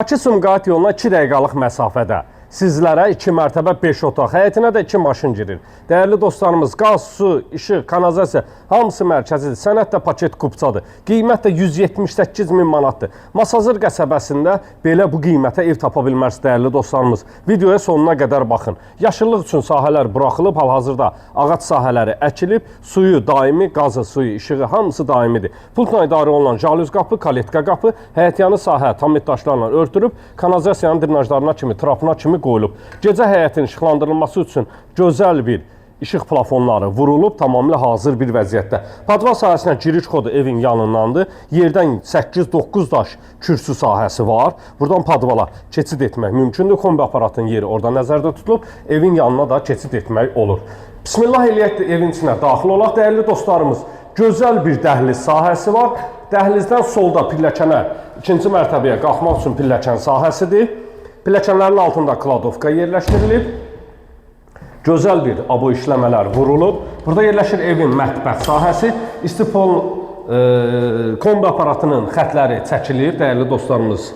Bakı-Sumqayıt yoluna 2 dəqiqəlik məsafədə sizlərə 2 mərtəbə 5 otaq, həyətinə də 2 maşın girir. Dəyərli dostlarımız, qaz, su, işıq, kanalizasiya hamısı mərkəzidir. Sənəd də paket kupçadır. Qiymət də 178 min manatdır. Masazır qəsəbəsində belə bu qiymətə ev tapa bilmərsiniz dəyərli dostlarımız. Videoya sonuna qədər baxın. Yaşıllıq üçün sahələr buraxılıb, hal-hazırda ağac sahələri əkilib, suyu daimi, qazı, suyu, işığı hamısı daimidir. Pultla idarə olunan jalüz qapı, kaletka qapı, həyətyanı sahə tamit daşlarla örtülüb, kanalizasiyanın drenajlarına kimi, trapına kimi qoyulub. Gecə həyətin işıqlandırılması üçün gözəl bir işıq plafonları vurulub, tamamilə hazır bir vəziyyətdə. Padval sahəsinə giriş kodu evin yanındandır. Yerdən 8-9 daş kürsü sahəsi var. Buradan padvala keçid etmək mümkündür. Kombi aparatının yeri orada nəzərdə tutulub. Evin yanına da keçid etmək olur. Bismillah eləyək də evin içinə daxil olaq dəyərli dostlarımız. Gözəl bir dəhliz sahəsi var. Dəhlizdən solda pilləkənə, ikinci mərtəbəyə qalxmaq üçün pilləkən sahəsidir. Pilləkənlərin altında kladovka yerləşdirilib. Gözəl bir abo işləmələr vurulub. Burada yerləşir evin mətbəx sahəsi. İstipol kombi aparatının xətləri çəkilir, dəyərli dostlarımız.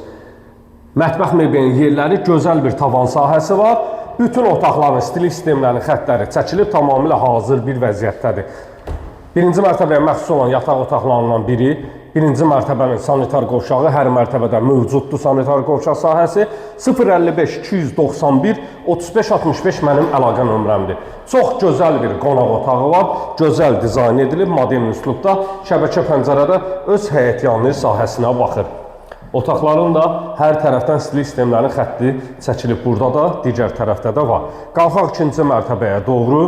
Mətbəx mebelinin yerləri gözəl bir tavan sahəsi var. Bütün otaqların stilik sistemlərinin xətləri çəkilib, tamamilə hazır bir vəziyyətdədir. Birinci mərtəbəyə məxsus olan yataq otaqlarından biri, birinci mərtəbənin sanitar qovşağı hər mərtəbədə mövcuddur sanitar qovşaq sahəsi. 055 291 35 65 mənim əlaqə nömrəmdir. Çox gözəl bir qonaq otağı var. Gözəl dizayn edilib, modern üslubda. Şəbəkə pəncərədə öz həyətyanı sahəsinə baxır. Otaqların da hər tərəfdən stilik sistemlərinin xətti çəkilib. Burada da, digər tərəfdə də var. Qalxaq ikinci mərtəbəyə doğru.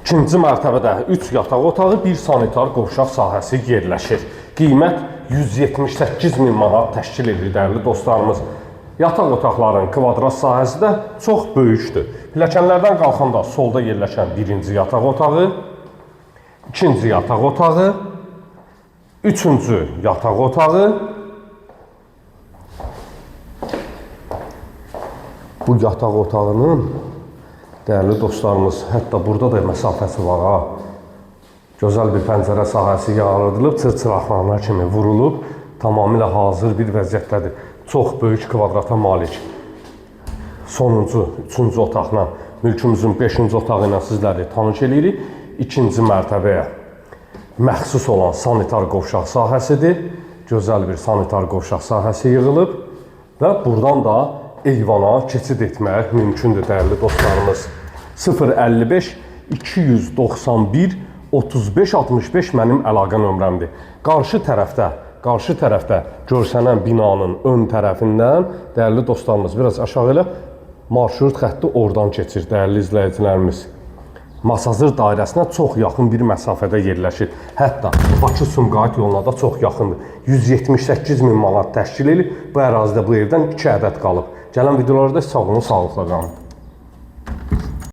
İkinci mərtəbədə 3 yataq otağı, 1 sanitar qovşaq sahəsi yerləşir. Qiymət 178 min manat təşkil edir dəyərli dostlarımız. Yataq otaqların kvadrat sahəsi də çox böyükdür. Pilləkənlərdən qalxanda solda yerləşən birinci yataq otağı, ikinci yataq otağı, üçüncü yataq otağı. Bu yataq otağının dəyərli dostlarımız, hətta burada da məsafəsi var ha. Gözəl bir pəncərə sahəsi yaradılıb, cırcıraqlarına kimi vurulub, tamamilə hazır bir vəziyyətdədir. Çox böyük kvadrata malik. Sonuncu, üçüncü otaqla, mülkümüzün beşinci otağı ilə sizləri tanış eləyirik. İkinci mərtəbəyə məxsus olan sanitar qovşaq sahəsidir. Gözəl bir sanitar qovşaq sahəsi yığılıb və buradan da eyvana keçid etmək mümkündür dəyərli dostlarımız. 055 291 35 65 mənim əlaqə nömrəmdir. Qarşı tərəfdə görsənən binanın ön tərəfindən dəyərli dostlarımız biraz aşağı elə marşrut xətti oradan keçir dəyərli izləyicilərimiz. Masazır dairəsinə çox yaxın bir məsafədə yerləşir. Hətta Bakı-Sumqayıt yoluna da çox yaxındır. 178 min manat təşkil eləyir. Bu ərazidə bu evdən 2 ədəd qalıb. Gələn videolarda sağ olun, sağlıqla qalın.